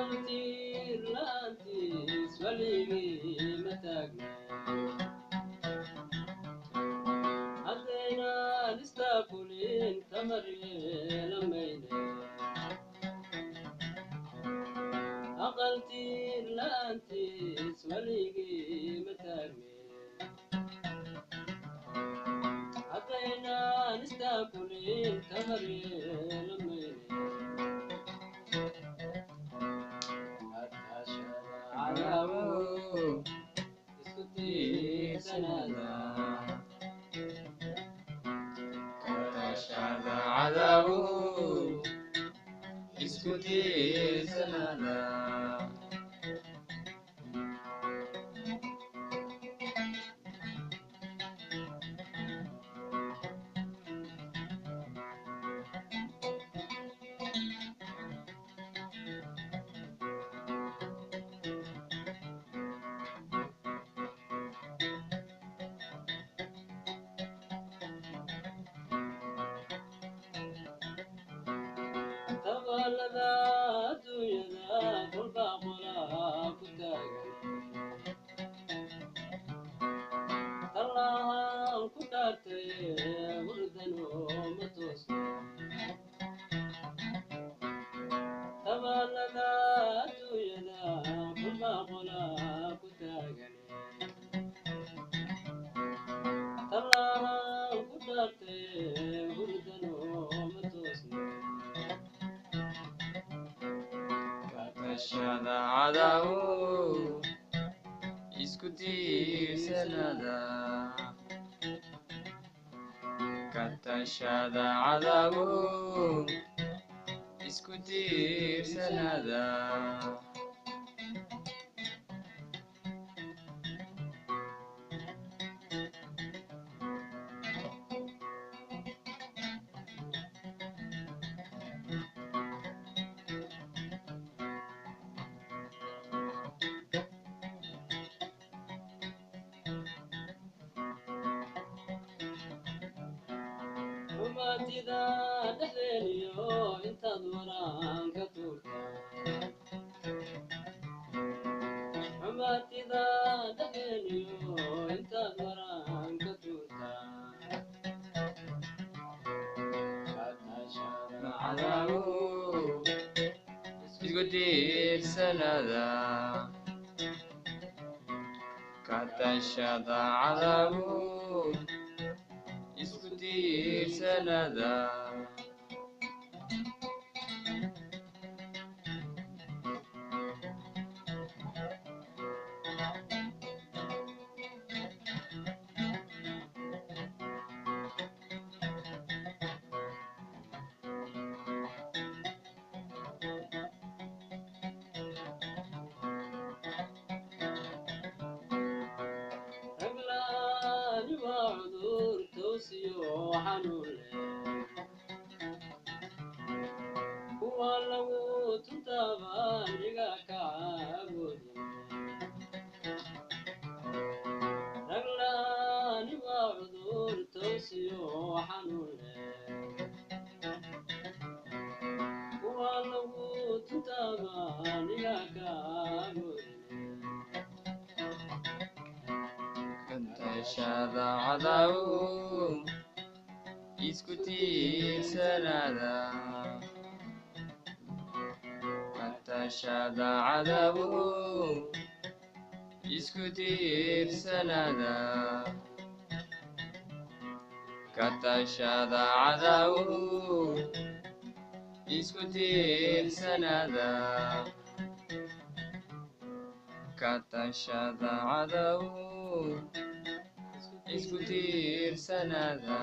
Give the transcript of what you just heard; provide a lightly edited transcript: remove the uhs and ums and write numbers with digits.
Aqaltiir la'aantiis weligii ma taagna. Haddaynaan istaakulin tamar yeelamayne. Aqaltiir la'aantiis weligii ma taagne. Haddaynaan istaakulin tamar yeelamayne. Cadaawo isku tiirsanaada. Katashada cadaawo isku tiirsanada. Tabaalada adduunyada kolbaa qolaa ku taagan. Tallahan ku dhaartay hurdano ma toosno. Tabaalada adduunyada kolbaa qolaa ku taagan. Tallahan ku dhaartay hurdano ma toosno. Katashada cadaawo isku tiirsanada. Katashada cadaawo isku tiirsanada. Xumaatida dhexdeeniyo intaad waran ka tuurta. Xumaatida dhexdeeniyo intaad waran ka tuurta. Katashada Cadaawo isku tiirsanada. Katashada cadaawo isku tiirsanada. Raglaani waa cudur towsiyo xanuun leh. Kuwa lagu tuntaabaan iga kacaboodin. Raglaani waa cudur towsiyo xanuun leh. Kuwa lagu tuntaabaan iga kacaboodin. Katashada cadaawo isku tiirsanada. Katashada cadaawo isku tiirsanada. Katashada cadaawo isku tiirsanada. Katashada cadaawo isku tiirsanada.